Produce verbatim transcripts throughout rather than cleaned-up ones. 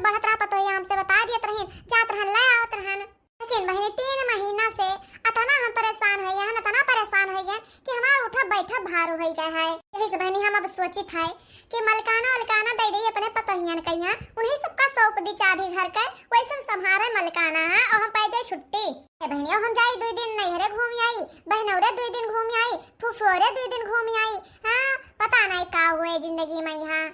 बढ़त रहा पतोहिया, हमसे बताइ दियत रहिन, जात रहन, लै आवत रहन। लेकिन बहिनी, तीन महीना से अतना हम परेसान होइ गए हन, अतना परेसान होइ गए कि हमार उठब बैठब भार होइ गए है। यही से बहिनी, हम अब सोचित है कि मलकाना उलकाना दइ देई अपने पतोहियन के यहाँ, उन्हीं सबका सौंप दी चाभी घर के, वैसन संभारे मलकाना है और हम पाइ जाई छुट्टी। ए बहिनी, अब हम जाई दुइ दिन नैहरे घूमि आई, बहिनौरे दुइ दिन घूमि आई, फुफोरे दुइ दिन घूमि आई। हाँ, पता नहीं का हुए जिंदगी में यहाँ।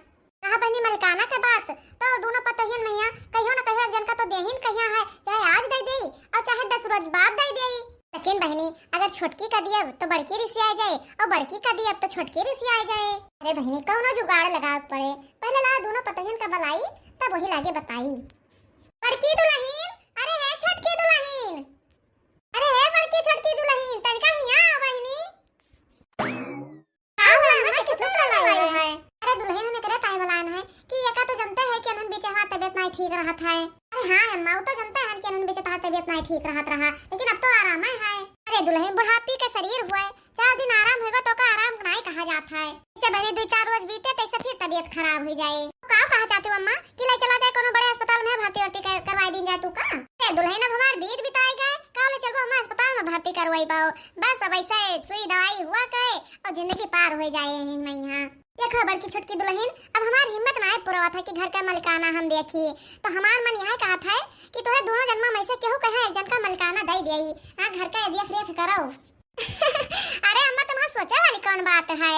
कहा बहिनी मलकाना के बात, तो दोनों पतोहियन में यहाँ कहियो न कहियो एक जन का तो देहिन कहिया है, चाहे आज दइ देई और चाहे दस रोज बाद दइ देई। लेकिन बहिनी, अगर छोटकी का दियब तो बड़की रिसिया जाए और बड़की का दियब तो छोटकी रिसिया जाए। अरे बहिनी, कौनो जुगाड़ लगावे के पड़े, पहले ला दोनों पतोहियन का बलाई, तब वही लागे बताई। बड़की दुलहिन, अरे हे छोटकी दुलहिन, अरे हे बड़की छोटकी दुलहिन, तनिका हियाँ आ बहिनी। का हुआ अम्मा, के तू बुलाए है? अरे दुलहिन, हम एकरे ताई बुलाए है कि एका तो जनते है कि अनहन बीचे हमार तबियत नाई ठीक रहत है। अरे हाँ अम्मा, वो तो जनते है कि अनहन बीचे तहार तबियत नाई ठीक रहत रहा, लेकिन अब तो आराम है। अरे दुलहिन, बुढ़ापी के शरीर हुए, चार दिन आराम होइगा तो का आराम नाई कहा जात है। इसे बहिनी दुइ चार रोज बीते तैसे फिर तबियत खराब होइ जाए। तो का कहा चाहती हो अम्मा कि लै चला जाए कोनो बड़े अस्पताल में भर्ती वर्ती कर, करवाई दीन जाए तू का? अरे दुलहिन, अब हमार बीत बिताई गए, का लै चलबो हम अस्पताल में भर्ती करवाई पाओ? बस अब ऐसे सुई दवाई हुआ करे और जिंदगी पार होइ जाए यहीं में यहाँ। देखो बड़की छोटकी दुलहिन, अब हमार हिम्मत नाई पुरवा था कि घर का मलिकाना हम देखी, तो हमार मन यह कहा था कि तोहरे दोनों जन्मा में से केहू कहे एक जन का मलिकाना दे दियाई, हाँ घर का देख रेख करो। अरे अम्मा, तुम्हार सोचे वाली कौन बात है?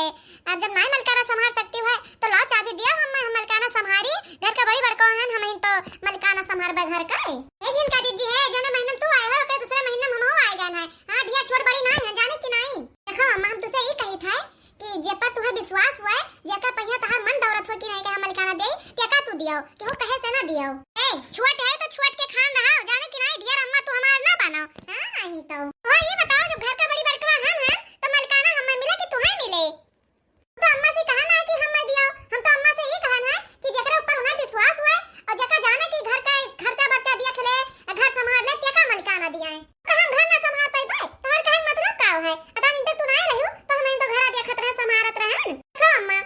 अब जब नाई मलिकाना संभार सकती है तो लाओ चाबी दिया हम, हम मलिकाना संभारी, घर का बड़ी बड़को हन, हम ही तो मलिकाना संभारबे घर का। ए जिनका जीजी है, जौने महीना तू आए हो, ओकरे दूसरे महीना में हमहू आए गए हैं। हाँ, ढेर छोट बड़ी नाई है, जाने कि नाई? देखो अम्मा, हम तुसे ई कही था कि जे पर तुहे विश्वास हुए, जेकर पहिया तहार मन दौड़त हुए कि नहीं के हम मलिकाना देई, तेका तू दियो, केहू कहे से ना दियो। ए, छोट है तो छोट के खान रहा, जाने कि नहीं, ढेर अम्मा तू हमार ना बनो। हाँ, नहीं तो। तो ये बताओ, जब घर का बड़ी बड़कवा हम हैं, तो मलिकाना हमें मिले कि तुहे मिले? तो अम्मा से कहा ना कि हमें दियो, हम तो अम्मा से ये कहन है कि जेकरे ऊपर उन्हें विश्वास हुए और जेका जाने कि घर का खर्चा बर्चा देख ले, घर संभाल ले, तेका मलिकाना दिया है। तो हम घर ना संभाल पाइबे, तो हर कहन मतलब का है? अदा दिन तक तू ना रहियो, तो हमें तो घर देखत रहे, संभालत रहे। देखो अम्मा,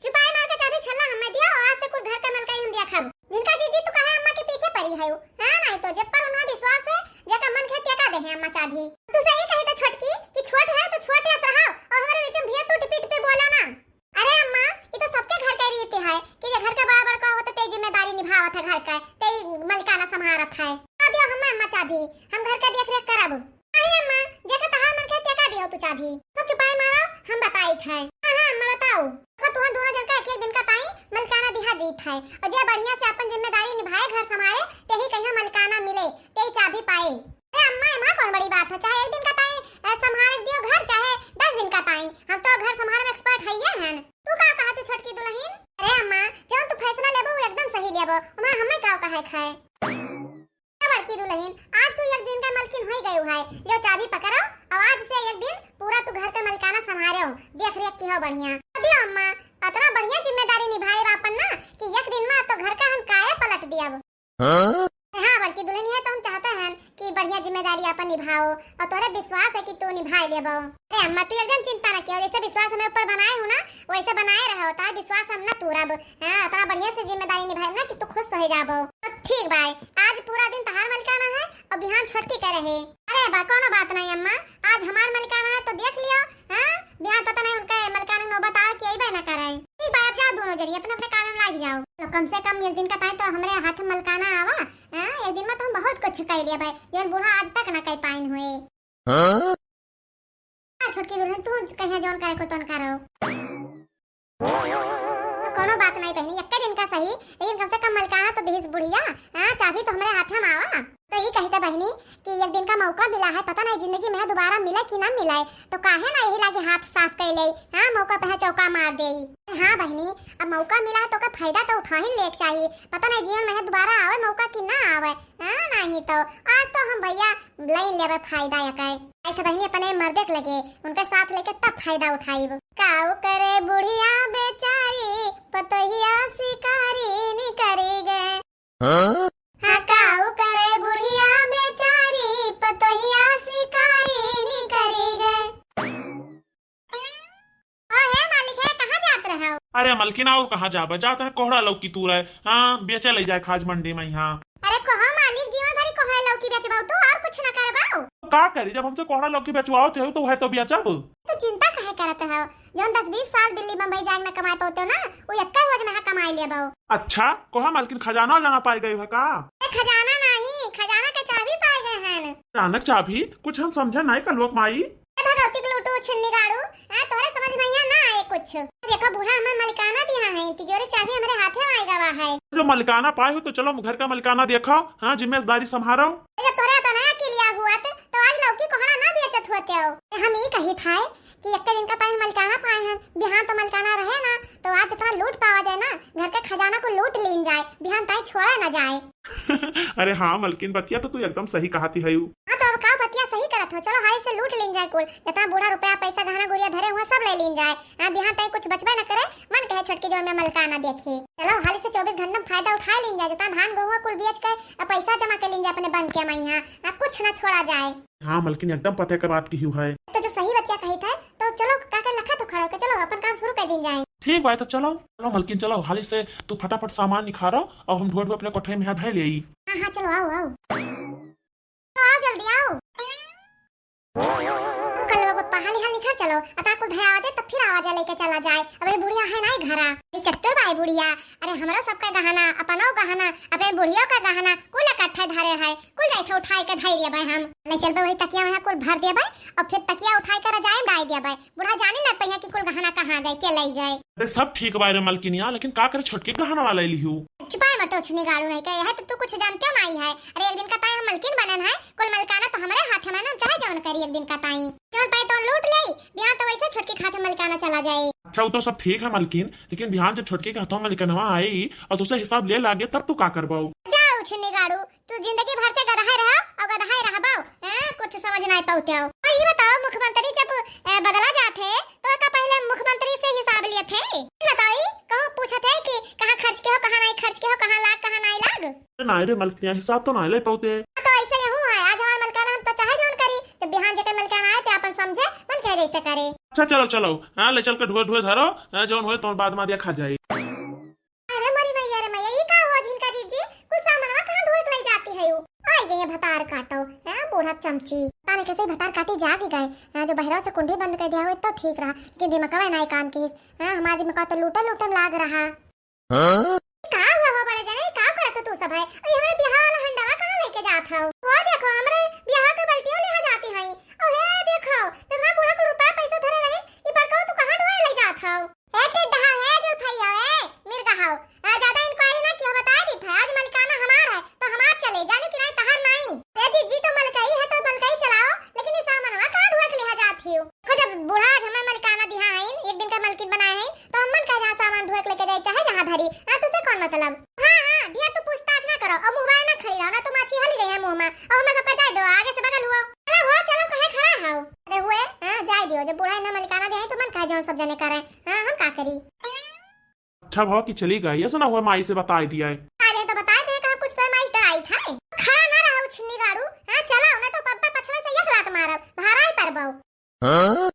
चुपाई मार के चाबी छल्ला हमें दिया और आज से कुल घर का मलकाई हम दिया खाब। जिनका जीजी तू कहे अम्मा के पीछे पड़ी है, हाँ नहीं तो जब पर उन्हें विश्वास है, जेका मन के तेका दे है अम्मा चाबी। तू सही कही तो छोटकी कि छोट है तो छोट है रहा और हमारे बीच में भैया तू टिपी टिपी बोला ना। अरे अम्मा, ये तो सबके घर का रीति है कि जे घर का बड़ा बड़का होता ते जिम्मेदारी निभावत है घर का, ते मलकाना संभारत है। आ दियो हमें अम्मा चाबी, हम घर का देख रेख करब। अरे अम्मा, जेका तहार मन के तेका दियो तू चाबी। सब चुपाई मारो, हम बताइत है। हाँ, हाँ, अम्मा बताओ। देखो, तुहन दोनों जन का एक एक दिन का ताई मलकाना दिहा दीत है। और जे बढ़िया से अपन जिम्मेदारी निभाए, घर संभाले, तेही कहिया मलकाना मिले, तेही चाबी पाए। ए अम्मा, एमा कौन बड़ी बात है? चाहे एक दिन का ताई, ए, संभाल दियो घर, चाहे दस दिन का ताई। हम तो घर संभाल में expert है ये हन। तू का कहत है छोटकी दुलहिन? अरे अम्मा, जौन तू फैसला लेबो, वो एकदम सही लेबो। ओमा हमें का कहे खाए? ए बड़की दुलहिन, आज तू एक दिन का मलकिन होई गयू है। लो चाबी पकड़ो, और आज से एक दिन पूरा तू घर का मलकाना संभालो, देख रेख की हो बढ़िया। दियो अम्मा, अतना बढ़िया जिम्मेदारी निभाए बा अपन ना कि एक दिन में तो घर का हम काया पलट दियब। हाँ? हाँ बड़की दुलहिन, ये तो हम चाहते हैं कि बढ़िया जिम्मेदारी अपन निभाओ और तोहरे विश्वास है कि तू निभाए लेबो। अरे अम्मा, तू एकदम चिंता ना कियो, जैसे विश्वास हमें ऊपर बनाए हो ना, वैसे बनाए रहो, तार विश्वास हम ना तूरब। हाँ, इतना बढ़िया से जिम्मेदारी निभाए ना कि तू खुश हो जाबो। तो ठीक बाय, आज पूरा दिन तहार मलकाना है और बिहान छोटकी का रहे। अरे बा, कोनो बात नहीं अम्मा, आज हमार मलकाना है तो देख लियो। हाँ, बिहान पता नहीं उनके मलकाना नौबत आवे कि अइबे ना करे। ठीक बाय, अब जाओ दोनों जनी अपने अपने काम में लाग जाओ। तो कम से कम एक दिन का ताई तो हमरे हाथ में मलकाना आवा। हाँ, एक दिन में तो हम बहुत कुछ कइ लिया भाई, जौन बूढ़ा आज तक ना कइ पाइन हुए। हाँ? आ, छोटकी दुलहिन, तू कहे जौन करे को तौन करो। कोनो बात नहीं बहिनी, एक्के दिन का सही, लेकिन कम से कम मलकाना तो दीस बुढ़िया। हाँ, चाबी तो हमरे हाथे में आवा। तो ई कही थे बहिनी कि एक दिन का मौका मिला है, पता नहीं जिंदगी में दोबारा मिले कि ना मिले, तो काहे ना यही लागे हाथ साफ कर ले। हाँ, मौका पे चौका मार दे। हाँ बहिनी, अब मौका मिला है तो का फायदा तो उठाहिन ले के चाहिए। पता नहीं जीवन में दोबारा आवे मौका कि ना आवे। हाँ, नहीं तो आज तो हम भैया लाइन लेबे फायदा एकै। आई थे बहिनी अपने मर्दे के लगे, उनके साथ लेके तब फायदा उठाइब। काऊ करे बुढ़िया बेचारी, पतोहिया शिकारी निकरी गए। हाँ? हाँ, काऊ करे बुढ़िया बेचारी, पतोहिया शिकारी निकरी गए। ओ हे मालिक, हे कहाँ जात रहो? अरे मलकिन, और कहाँ जाबे? जा तने कोहड़ा लौकी तूरे, हाँ, बेचे ले जाए खाज मंडी में यहाँ। अरे कहो मालिक, जीवन भरी कोहड़ा लौकी बेचबो तू, और कुछ ना करबो? का करी, जब हमसे कोहड़ा लौकी बेचवाओ थे तो वह तो बेचब। तू चिंता काहे करत हो? जौन दस बीस साल दिल्ली बम्बई जाए न कमाए पाते हो ना, वो एक रोज में यहाँ कमाई लेबो। अच्छा, कोहा मालकिन, खजाना उजाना पाई गई है का? ए, खजाना नहीं, खजाना के चाबी पाए गए हैं। खजाना के चाबी? कुछ हम समझे नहीं कलुआ के माई। ए भगवती के लूटू छिन्नी गाड़ू, हाँ, तोहरे समझ में यहाँ ना आए कुछ। देखो बूढ़ा, हमें मलिकाना दिया है, तिजोरी चाबी हमारे हाथे में आए गवा है। जो मलिकाना पाए हो तो चलो घर का मलिकाना देखो, हाँ, जिम्मेदारी संभालो। जब तोहरे इतना किलिया हुआ तो, तो आज लौकी कोहड़ा ना बेचत होते हो। हम ई कही था कि एक दिन का ताई मलकाना पाए हैं, बिहान तो मलकाना रहे ना, तो आज इतना लूट पावा जाए ना, घर के खजाना को लूट लीन जाए, बिहान ताई छोड़ा ना जाए। अरे हाँ मलकिन, बतिया तो तू एकदम सही कहती है। हाँ तो अब का बतिया सही करत हो, चलो हाय से लूट लीन जाए कुल, जितना बूढ़ा रुपया पैसा गहना गुरिया धरे हुआ सब ले लीन जाए। हाँ बिहान ताई कुछ बचबे न करे, मन कहे छोटकी जोन में मलकाना देखी। चलो हाली से चौबीस घंटा में फायदा उठा लीन जाए, जितना धान गेहूं कुल बेच के अब पैसा जमा के लीन जाए अपने बंकिया माई यहाँ, हाँ कुछ ना छोड़ा जाए। हाँ मलकिन, एकदम पते के बात किहू है। तो जब सही बतिया कही थे, तो चलो का कर लखा तो खड़ा होके चलो अपन काम शुरू कर दिन जाए। ठीक भाई, तो चलो, चलो मलकिन, चलो हाली से तू फटाफट सामान निखारो और हम ढोए ढोए अपने कोठरी में यहाँ धै ले आई। हाँ, हाँ, चलो आओ, आओ। तो आओ, जल्दी आओ। तू कर लो पप्पा, हाली हाल निखर चलो, अता कुल धै आ जाए, तब फिर आवा जाए लेके चला जाए। अबे बुढ़िया है ना घरा, ये चतुर बाई बुढ़िया, अरे हमरो सबका गहना, अपनो गहना, अपने बुढ़ियो का गहना, कुल इकट्ठे धरे है, कुल जाइथे उठाए के धइ लेबै हम। ले चलबै वही तकिया में कुल भर देबै और फिर तकिया उठाए के रजाई में डाल देबै। बूढ़ा जाने न पहिया कि कुल गहना कहाँ गए, के लई गए। अरे सब ठीक बा रे मलकिनिया, लेकिन का करे छोटकी गहना वाला लिहू? चुपाए मत उछनी गाड़ू नहीं के, यह तो तू कुछ जानते नहीं है। अरे एक दिन का ताई हम मलकिन बनन है, कुल मलकाना तो हमरे हाथ में ना, हम चाहे जौन करी एक दिन का ताई। जौन पाए तो लूट ले, बिहान तो वैसे छोटकी खाते मलकाना चला जाए। अच्छा वो तो सब ठीक है मलकिन, लेकिन बिहान जब छोटकी के हाथों में मलकनवा आई और तुझसे हिसाब ले लागे तब तू का करबाऊ? जा उछनी गाड़ू, तू जिंदगी भर से गदहाए रहो और गदहाए रहबाओ, हैं? कुछ समझ नहीं पाते हो। और ये बताओ, मुख्यमंत्री जब, ए, बदला जाते तो का पहले मुख्यमंत्री से हिसाब लिए थे? ये बताओ, ये कहूँ पूछे थे कि कहाँ खर्च के हो, कहाँ नहीं खर्च के हो, कहाँ लाग, कहाँ नहीं लाग? अरे नहीं रे मलकिया, हिसाब तो नहीं ले पाते। तो ऐसे ही हूँ है, आज हमारे मलकाना हम तो चाहे जौन करी, जब बिहान जेके मलकाना आए ते अपन समझे, मन कहे जैसे करे। अच्छा चलो चलो, हाँ ले चल के ढुए ढुए धरो, हाँ, जौन होए तो बाद में दिया खा जाए। अरे मोरी मैया रे मैया, ई का हुआ झिनका जीजी? कुल सामानवा कहाँ ढोए के ले जाती है यू? आई गई है भतार काटो, हैं, बूढ़ा चमची। ताने कैसे ही भतार काटी जाग ही गए, हैं, जो बहरा से कुंडी बंद कर दिया हुआ तो ठीक रहा, लेकिन दिमागवा नहीं काम की, हैं, हमारा दिमाग तो लूटे लूटे में लाग रहा। हाँ? का हुआ हो बड़े जने, का करत हो तू सब है? अरे हमारे बियाह वाला हंडावा कहाँ लेके जात हो? वो देखो, हमारे बियाह के बाल्टियों लिहा जाती है। ओ हे देखो, जितना बूढ़ा को रुपया पैसा धरे रहे, ये बड़का तू कहाँ ढोए ले जात हो? ए टेढ़ा, हे जुल्फैया, ए मिर्गा हो। आ, ज्यादा इंक्वायरी ना किया, बता दी था, आज मलकाना हमार है, तो हमार चले, जाने कि नहीं तहार नहीं। ए जीजी तो मलकई है तो मलकई चलाओ, लेकिन ये सामानवा कहाँ ढुआ के लिहा जात हियो? देखो जब बूढ़ा आज हमें मलकाना दिहा है, एक दिन का मलकिन बनाए है, तो हमन का जहाँ सामान ढुआ के लेके जाए, चाहे जहाँ धरी, हाँ तुझसे कौन मतलब? हाँ, हाँ, ढेर तू पूछताछ ना करो, और मुँह बाय ना खड़ी रहो, ना तो माछी हली रही है मुँह में, और हमें सबका जाए दो, आगे से बगल हुआ। अरे हो, चलो, काहे खड़ा हो? अरे हुए, हाँ, जाए दियो, जब बूढ़ा इन्हें मलिकाना दे है, तो मन काहे जौन सब जने करे, हाँ, हम का करी? अच्छा भाव कि चली गई, ऐसा ना हुआ माई से बताई दिया है। अरे तो बताए थे, कहाँ कुछ तो माई डराई था। खड़ा ना रहो छिन्नी गाड़ू, हाँ, चलो, ना तो पप्पा पछवा से एक लात मारब, भाराई परबो। हाँ?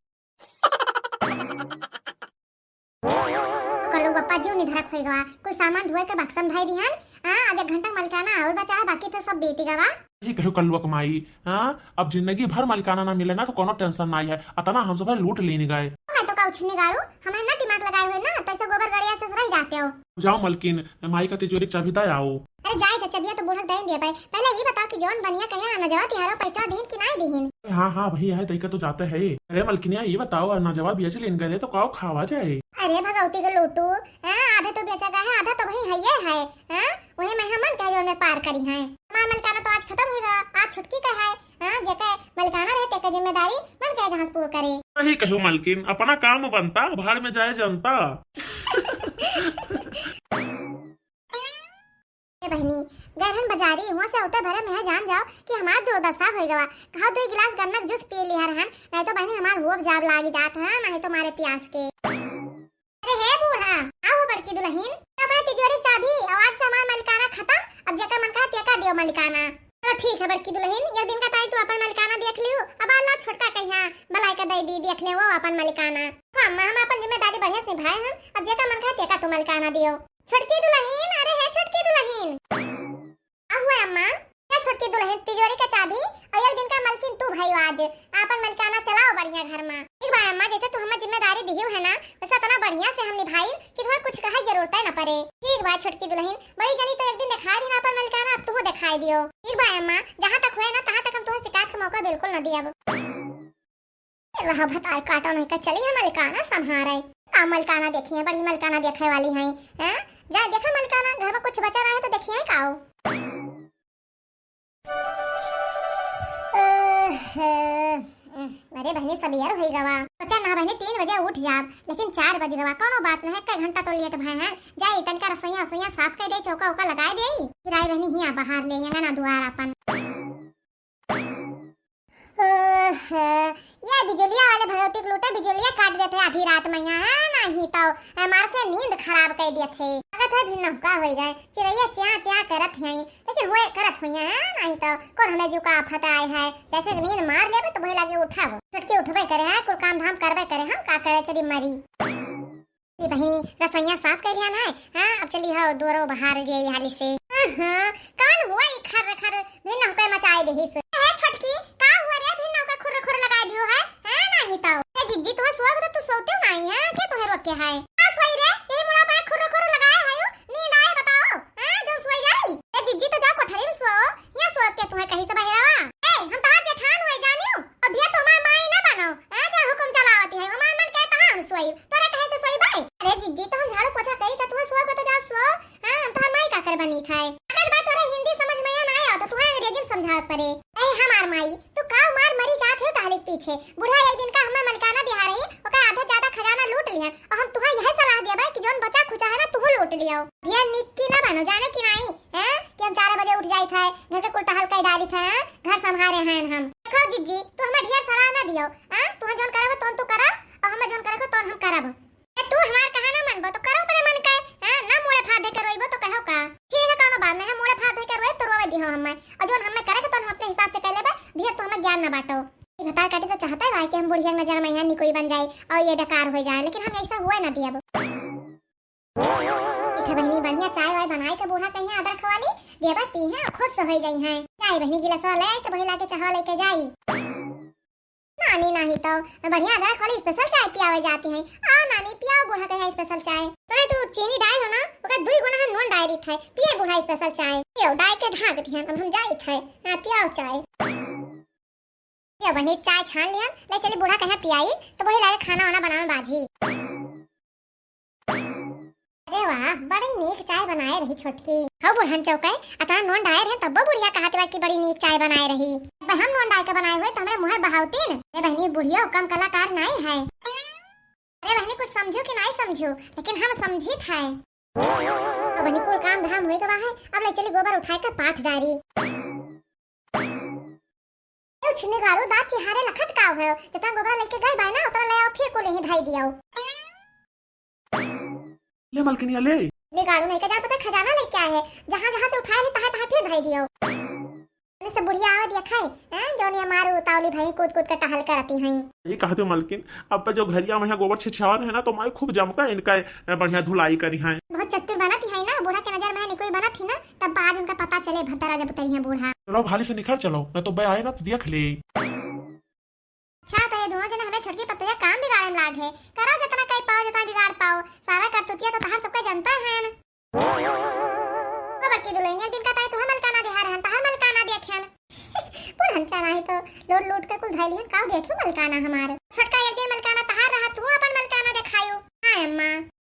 कलू गप्पा जीव निधरक होई गवा, कुल सामान ढोए के बक्सम धई दिहन। हाँ, अब एक घंटा मलिकाना और बचा है, बाकी तो सब बीती गवा। यही कहो कलुआ के माई, हाँ, अब जिंदगी भर मलिकाना ना मिले ना तो कोनो टेंशन ना है, अतना हम सब लूट लेने गए। मैं तो कहूँ छिन्नी गाड़ू, हमें ना दिमाग लगाए हुए ना, तो ऐसे गोबर गड़िया से रह जाते हो। जाओ मलकिन, माई का तिजोरी के चाबी दे आओ। अरे जाए के चबिया तो बूढ़क दे दिया भाई, पहले ये बताओ कि जौन बनिया कहे आना जवा तिहारो पैसा दीन कि नहीं दीन? हाँ, हाँ, वही है, तरीका तो जाते है। अरे मलकिनिया, ये बताओ, ना जवा बेच लेन गए तो काओ खावा जाए? अरे भगवती के लोटू, हाँ, आधा तो बेचा गया है, आधा तो वही है, ये है, हाँ, वही में हमन कह जो में पार करी है। हमार मलकाना तो आज खत्म होगा, आज छुटकी का है, हाँ, जेके मलकाना रहे तेके जिम्मेदारी मन कह जहाँ से पूरा करे। सही कहू मलकिन, अपना काम बनता, भाड़ में जाए जनता। ए बहिनी, गए रहन बजारी, हुआं से होते भरे में जान जाओ कि हमार दुर्दशा होई गवा। कहा दो गिलास गन्ना के जूस पी लिया रहन, नहीं तो बहिनी हमार होब जाब लाग जात है, नहीं तो मारे प्यास के। अरे हे बूढ़ा, आओ बड़की दुल्हन, अपना तिजोरी के चाबी, और आज से हमार मलिकाना खत्म, अब जेकर मन कहा तेकर दियो मलिकाना। चलो ठीक है बड़की दुलहिन, एक दिन का ताई तू अपन मलिकाना देख लियो, अब अल्लाह छोटका कहिया बलाय के दइ दी, देख ले वो अपन मलिकाना। हाँ अम्मा, हम अपन जिम्मेदारी बढ़िया से निभाए हम, अब जेका मन करे तेका तू मलिकाना दियो। छोटकी दुलहिन, अरे हे छोटकी दुलहिन। का हुआ अम्मा? या छोटकी दुलहिन, तिजोरी का चाभी और एक दिन का मलकिन तू भइयो आज। आपन मलिकाना चलाओ बढ़िया घर मा। ठीक बा अम्मा, जैसे तू हमें जिम्मेदारी दिहियो है ना, वैसे इतना बढ़िया से हम निभाई कि तुम्हें कुछ कहे जरूरत न पड़े। ठीक बा छोटकी दुलहिन, बड़ी जनी तो एक दिन देखाई रही ना आपन मलिकाना, अब तुहू देखाई दियो। ठीक बा अम्मा, जहाँ तक होए ना तहाँ तक हम तुम्हें शिकायत का मौका बिल्कुल न दियब। रहा भतार काटो नहीं का चली हम मलिकाना संभारे। का मलिकाना देखी है, बड़ी मलिकाना देखे वाली है, हैं? जा देखा मलिकाना, घर मा कुछ बचा रहे तो देखिए का हो। ओह, अरे बहनी, सबेर होई गवा। सोचा ना बहनी, तीन बजे उठ जाब, लेकिन चार बज गवा। कौनो बात ना है, एक घंटा तो लेट भए हैं। जाई, तनका रसोइया, रसोइया साफ कर दे, चौका, उका लगाए दे। फिर आई बहनी, हिया बाहर ले, अंगना दुआर अपन। ओह, ये बिजुलिया वाले भगवती के लूटे, बिजुलिया काट देते आधी रात मा यहाँ, हाँ, नहीं तो हमार के नींद खराब कर देते। लगत है भिन्न हुका होई गए, चिड़ैया च्या च्या करत हैं, लेकिन हुए करत हुई हैं, हाँ, नहीं तो कौन हमें जुका आफत आए है, जैसे कि नींद मार लेबे तो वही लागे उठाबो, छोटकी उठबे करे है, कुल काम धाम करबे करे, हम का करे, चली मरी। ए बहिनी, रसोइया साफ कर लिया ना? हाँ, अब चली हो, दुआरो बहार गई हाली से। हाँ, हाँ, कौन हुआ ई खर खर भिन्न हुका मचाए देहिस? हे छोटकी, का हुआ रे, भिन्न हुका खुर खुर लगाए दियो है? हाँ, नहीं तो। ए जिज्जी, तुम्हें सोए तो तू सोते नहीं है, क्या तुम्हें रोक के है? का सोई रे, यही मुड़ा पे खुर खुर लगाए है यू? नींद आए बताओ, हाँ, जो सोई जाई। ए जिज्जी, तो जाओ कोठरी मा सोओ, यहाँ सोत के तुम्हें कहीं से बहेरावा। ए, हम तहार जेठान हुए जानियो, अब ढेर तो हमार माई ना बनो, हाँ, जो हुकुम चलावती है, हमार मन कहे तहाँ हम सोई, तोरा कहे से सोई बाई। अरे जिज्जी, तो हम झाड़ू पोछा करी तो तुम्हें सोओ को तो जाओ सोओ, हाँ, हम तहार माई का कर बनी खाए। अगर बात तोरा हिंदी समझ मा ना आयो तो तुम्हें अंग्रेजी मा समझावे पड़े। ए हमार माई, तू का मार मरी जात है टहले के पीछे। बुढ़िया एक दिन का हमें मलिकाना दिहा रही, ओकर आधा ज्यादा खजाना लूट लिहन, और हम तुम्हें यह सलाह देबे कि जौन बचा खुचा है ना, तुहू लूट लियो। ढेर निक की ना बनो, जाने की नाई, हैं? कि हम चार बजे उठ जाइत है, घर के कुल टहल कर डालित है, हैं? घर संभारे हैं हम। देखो जिज्जी, तू हमें ढेर सलाह ना दियो, हैं? तुम्हें जौन करे हो तौन तू करो, और हमें जौन करे हो तौन हम करब। ए, तू हमार कहा ना मनबो तो करो अपने मन के, हैं? ना मुड़े फाड़ धइ के रोइबो तो कहो का? ठीक है, कौनो बात नहीं है, मुड़े फाड़ धइ के रोए तो रोवे दिहो हमें, और जौन हमें करे के तौन हम अपने हिसाब से कर लेबे, ढेर तू हमें ज्ञान ना बांटो। ई भतार काटी तो चाहता है भाई कि हम बुढ़िया के नजर मा यहाँ निकोई बन जाए और ये बेकार हो जाए, लेकिन हम ऐसा हुए ना दियब। इथे बहिनी बढ़िया चाय वाय बनाए के बूढ़ा कहिया अदरक वाली देबे पी हैं, खुश हो जाई हैं। जाई बहिनी गिलासवा ले आई तो वही लाके चाहवा लेके जाई। नानी नाही तो बढ़िया अदरक वाली special चाय पियावे जाती है। आओ नानी पियाओ बूढ़ा कहिया special चाय। तने तू चीनी डाई हो ना, ओकर दुई गुना हम नून डाई रही थे, पिए बूढ़ा special चाय। पियो डाई के ढाक दिहन, अब हम जाई थे। हाँ पियाओ चाय। ये बहिनी चाय छान लिहन, ले चली बूढ़ा कहिया पियाई, तो वही लागे खाना वाना बनावे बाजी। अरे वाह, बड़ी नीक चाय बनाए रही छोटकी। हौ बुढ़न चौके, अतना नून डाए रहे तब्बो बुढ़िया कहत बा कि बड़ी नीक चाय बनाए रही। अब हम नून डाए के बनाए हुए तो हमरे मुँहे बहावतीन। ए बहिनी बुढ़ियो कम कलाकार नाई है। अरे बहिनी कुछ समझू कि नाई समझू, लेकिन हम समझित है। अब बहिनी कुल काम धाम हुई गवा है, अब ले चली गोबर उठाए के पाथ डारी। ए छिन्नी गाड़ू, दाँत चिहारे लखत का हो? जितना गोबरा लेके गए बाय ना, उतना ले आओ, फिर कुल यहीं धई दियो। ले मलकिनिया ले। छिन्नी गाड़ू नहीं का जान पता खजाना लेके आए है, जहाँ जहाँ से उठाए है तहाँ तहाँ फिर धई दियो। इनसे बुढ़िया आवे दिया खाए, हैं? जौन ये मारू उतावली भाई कूद कूद के टहल करती हैं। ये कहते हो मलकिन, अब जो घरिया में यहाँ गोबर छिछावन है ना, तो माई खूब जमका इनका, ए, बढ़िया धुलाई करी हैं। बहुत चतुर बनत ही है ना, बूढ़ा के नजर में निकोई बनत ही ना, तब आज उनका पता चले भद्दा राजा बुतरी हैं बूढ़ा। चलो अब हाली से निखर चलो, ना तो बे आए ना तो देख ले। अच्छा तो ये दोनों जने हमें छोटकी पतोहिया काम बिगाड़े में लाग है, करो जितना कई पाओ जितना बिगाड़ पाओ, सारा करतूतिया तो तहार सबका जनता है ना। ओ बड़की दुल्हनिया, दिन का ताई तुहे मलकाना दिहा रहन, तहार मलकाना देखेन। बुढ़न चानाही तो लूट लूट के कुल धइलिहन, काऊ देखियो मलकाना हमार। छोटका एक दिन मलकाना तहार रहा, तू अपन मलकाना देखायो। हाँ अम्मा।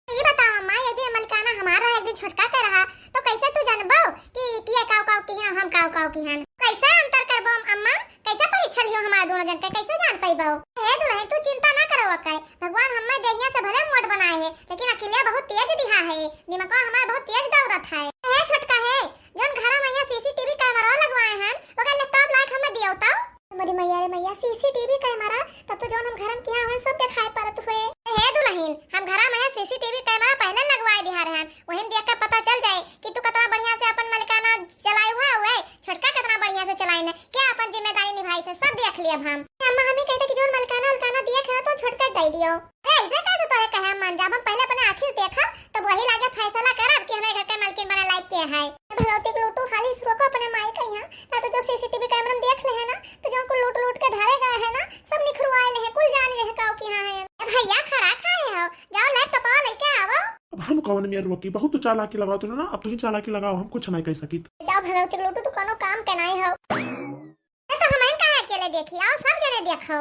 ये बताओ अम्मा, एक दिन मलकाना हमार रहा, एक दिन छोटका के रहा, तो कैसे तू जानबो कि किए काऊ काऊ किहन, हम काऊ काऊ किहन? कैसे अंतर करबो अम्मा? कैसे परीक्षा लियो हमार दोनों जन के, कैसे जान पइबो? हे दुल्हन, तू चिंता ना करो ओके, भगवान हम्मे देहिया से भले मोट बनाए है, लेकिन अकिलिया बहुत तेज दिहा है, दिमागवा हमार बहुत तेज दौड़त है। हे छोटका हे, जौन घरा में यहाँ CCTV camera लगवाए हैं, ओकर laptop लायक हमें दियो तो। मोरी मैया रे मैया, CCTV camera, तब तो जौन हम घर में किया हुए सब दिखाई पड़त हुए। हे दुल्हन, हम घरा में यहाँ CCTV camera पहले लगवाए दिहा रहन, वही में देख के पता चल जाए कि तू कितना बढ़िया से अपन मलिकाना चलाई हुआ हुए, छोटका कितना बढ़िया से आए न, क्या अपन जिम्मेदारी निभाई से, सब देख लियब हम। अम्मा, हम ही कहते कि जौन मलकाना उलकाना दिए के हो तो छोटका दे दियो। अरे, ऐसे कैसे तोरे कहे हम मान जाब? हम पहले अपने आँखी से देखब, तब वही लागे फैसला करब कि हमरे घर के मलकिन बने लायक के है। भगवती के लूटू, खाली से रोको अपने माई का यहाँ, ना तो जो सीसीटीवी कैमरा में देख ले है ना, तो जो कुल लूट लूट के धरे गए है ना, सब निखरवाए ले है, कुल जान ले है काऊ की हाँ है। ए भैया, खरा खाए हो, जाओ लैपटॉप लेके आओ। अब हम कौन मेर रोकी, बहुत चालाकी लगाओ तू ना, अब तू ही चालाकी लगाओ, हम कुछ नहीं कह सकित। जाओ भगवती के लूटू, तू कोनो काम के नहीं हो। अरे तो हमइन काहे अकेले देखी, आओ सब जने देखो।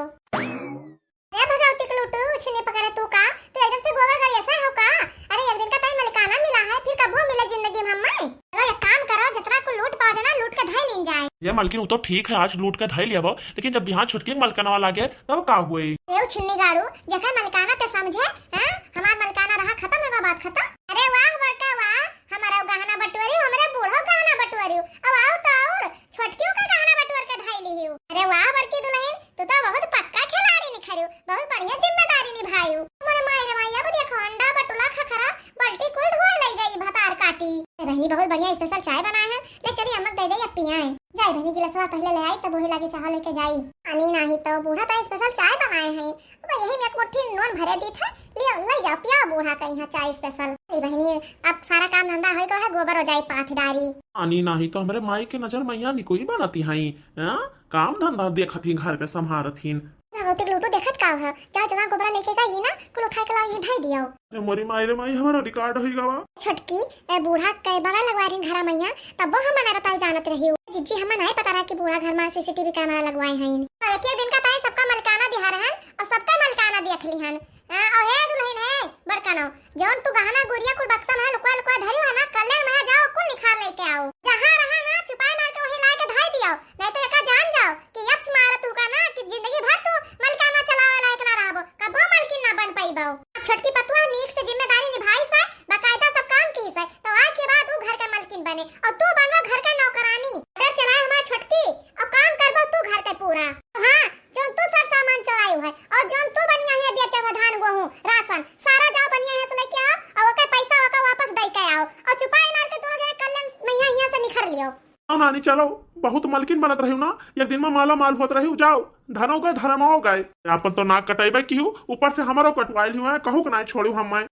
अरे भगवती के लूटू, छिन्नी पकड़े तू का? तू एकदम से गोबर गड़िया से हो का? अरे एक दिन का तई मलिकाना मिला है, फिर कबो मिले जिंदगी में हम्मे। चलो एक काम करो, जितना कुल लूट पाओ जाए ना, लूट के धई लीन जाए। ये मलकिन, वो तो ठीक है, आज लूट के धई लिया वो, लेकिन जब बिहान छुटकी के मलकनवा लागे, तब का हुए? ए छिन्नी गाड़ू, जेकर मलकाना ते समझे, हैं? हमार मलकाना रहा खत्म, होगा बात खत्म। अरे वाह बड़का वाह, हमारा गहना बटोरी, हमरे बूढ़ो गहना बटोरी। अब आओ तो और छोटकियों का गहना बटोर के धई लिहियो। अरे वाह बड़की दुल्हन, तू तो बहुत पक्का खिलाड़ी निखरियो, बहुत बढ़िया जिम्मेदारी निभायो। मोरे माई रे माई, अब देखो अंडा, बटुला, खखरा, बाल्टी कुल धोए लई गई भतार काटी। ए बहनी, बहुत बढ़िया स्पेशल चाय बनाए है, ले चली अम्मा के दे दे, अब पियाए। जाई बहनी, गिलासवा पहले ले आई, तब वही लागे चाह लेके जाई। आनी नाही तो बूढ़ा तो स्पेशल चाय बनाए हैं, अब यही में एक मुट्ठी नून भरे दी थे, लियो ले जाओ, पियाओ बूढ़ा का यहाँ चाय स्पेशल। ए बहनी, अब सारा काम धंधा होई गो है, गोबर हो जाई पाथ डारी। आनी नाही तो हमरे माई के नजर मैया निकोई बनती हई, हाँ? काम धंधा देखत ही, घर के संभारत ही। भगवती के लूटू देखत का है, जाओ जना गोबरा लेके गई ना, कुल उठा के लाओ, ये धई दियो। अरे मोरी माई रे माई, हमारा रिकॉर्ड होई गवा। छोटकी, ए बूढ़ा के बड़ा लगवा रही घरा मैया, तब वो हम ना बताओ जानत रही हो। जिज्जी, हमें नहीं पता रहा कि बूढ़ा घर में सीसीटीवी कैमरा लगवाए हैं। तो एक एक दिन का ताई सबका मलकाना दिहा रहन और सबका मलकाना देख लिहन। हाँ, और हे दुल्हन हे, बड़कनो, जौन तू गहना गुरिया कुल बक्सा में लुकवा लुकवा धरी है ना, कल्याण में जाओ, कुल निखार लेके आओ। जहाँ रहा ना, चुपाई मार के वहीं ला के धई दियो, नहीं तो एका जान जाओ कि यक्ष मारा तू का ना, कि जिंदगी भर तू मलकाना चलावे लायक ना रहबो, कबो मलकिन ना बन पाइबो। छोटकी पतुआ नीक से जिम्मेदारी निभाई से, बाकायदा सब काम की से, तो आज के बाद वो घर के मलकिन बने और तू बनवा घर के नौकरानी। डर चलाए हमार छोटकी और काम करबो तू घर के पूरा। हाँ, जौन तू सर सामान चोरायु है और जौन तू बनिया है बेचे हुए धान, गेहूं, राशन, सारा जाओ बनिया है से लेके आओ और ओकर पैसा ओकर वापस दे के आओ और चुपाई मार के दोनों जने कल्याण मैया हियां से निखर लियो। आओ नानी, चलो, बहुत मलकिन बनत रही ना, एक दिन में माला माल होत रही, जाओ, धनो गए, धर्मो गए। आपन तो नाक कटाइबे की हूँ, ऊपर से हमारो कटवाइल हुआ है, कहू के ना छोड़ू हम मैं।